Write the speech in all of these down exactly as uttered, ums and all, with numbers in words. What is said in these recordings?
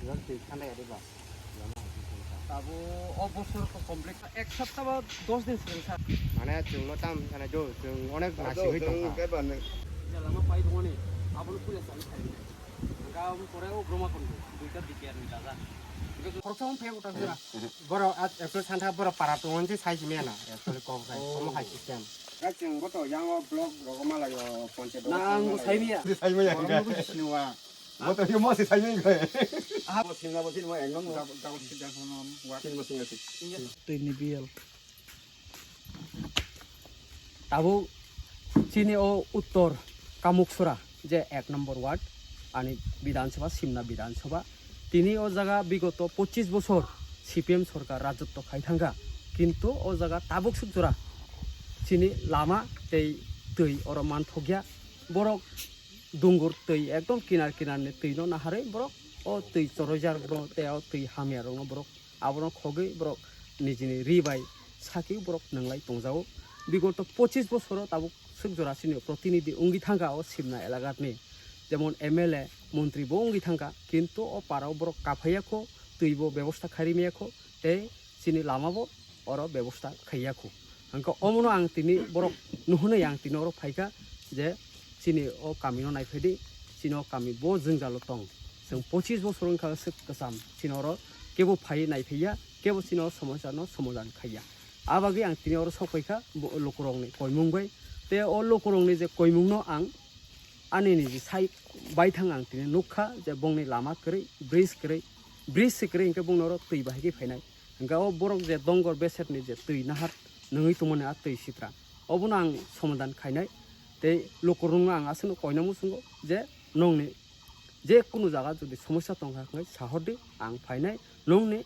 Twi thanda ya diba? Abo o bosor ko complete ek sapta ba dos din sing sa. Mane chwngno tam sana jo, chwng onek nasi hoi tongkha. Jala ma pai dongoni, abo no puja sali khai. Ga abo pore o broma kon duita dikya ni daga. Khoroksa on phek utak jora. Boro at ekso santa boro para tongon je sai jimiya na. Ekso kok sai, komo hai system. Ga chwng bo to yang o block rogo ma lai o ponche do. Na ang bo sai miya. Sai miya. Mo to yo mo se sai miya. Ah, bo singa bo sin mo ek nong. Ga ga bo sidang hono wa. Sin mo singa si. Twi ni biyal. Tabuk chini o uttor Kamuksura je ek number ward ani Bidhan Sabha, Simna Bidhan Sabha. Tini o jaga bigoto pochis bosor C P M sorkar rajotto khai thangkha, kintu o jaga tabuk suk jora chini lama tei twi oro manthokya. Borok dungur twi ekdom kinar kinar ni twi no naharwi borok o twi choroijak rok no tei o twi hamya rok no borok abono khogwi borok nijini ri bai sakwi borok nwnglai tongjago. Bigoto pochis bosoro tabuk swk jora chini protinidhi wngwi thangkha o Simna elakani, jemon M L A, montri bo wngwi thangkha, kintu o para o borok kaphaiya kho, twi bo bebosta khairi maya kho, tei chini lama bo oro bebosta khaiya kho. Hwnkhe omono ang tini borok nuhunwi ang tini oro phaikha je chini o kami no naiphaidi, chini o kami bo jwngjalo tong. Chwng pochis bosor wngkha swk kwcham chini oro kebo phaiwi naiphaiya, kebo chini o somosya no somodan khaiya. A bagwi ang tini oro sok phaikha bo lokorokni koimung bai. Tei o lokorokni je koimung no ang ani ni je sai baithang ang tini nukha je bongni lama kwrwi, bridge kwrwi, bridge se kwrwi hwnkhe bongni oro twi bahai khe phainai. Hwnkhe o borok je dongor besetni je twi nahar nungwi tongmani a twi sitra, obono ang somadan khainai. Tei lukurokno ang aswkno koina muchungo je nongni je kunu jaga jodi somosya tongkha hwnkhe sahordi, ang phainai nongni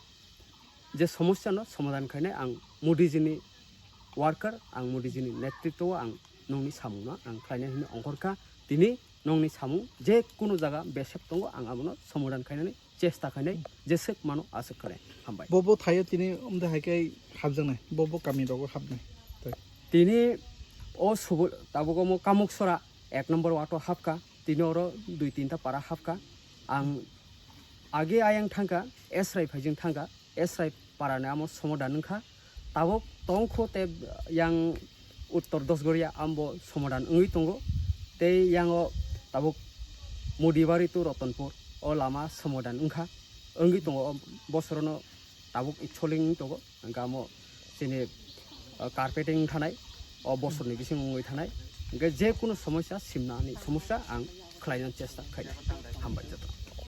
je somosyano somadan khainai. Ang Modijini worker, ang Modijini netritwo ang nongni samungno ang khlainai hinwi ongkhorkha. Tini nongni samung je kunu jaga besep tongo, ang abono somadan khainani chesta khainai, jeswk mano aswk khainai. Hambai. Bo bo thaio tini umde hai khe hapjaknai, bo bo kami rogo hapnai. Tei tini o subul tabuk omo Kamuksora ek number ward o hapkha, tini oro dui tinta para hapkha. Ang age ayang thangkha, Esrai phaijing thangkha, Esrai parani amo somadan wngkha. Tabuk tongkho tei yang uttor Dosgoria ambo somadan wngwi tongo. Tei yango tabuk Modibari to Rotonpur o lama somadan wngkha, wngwi tongo. O bosorono tabuk iksoling wngwi tongo, hwnkhe amo chini, uh, carpeting wngthanai, o bosorni bising wngwi thanai. Hwnkhe je kunu somosya simnani somosya ang khlaina chesta khainai. Hambai joto.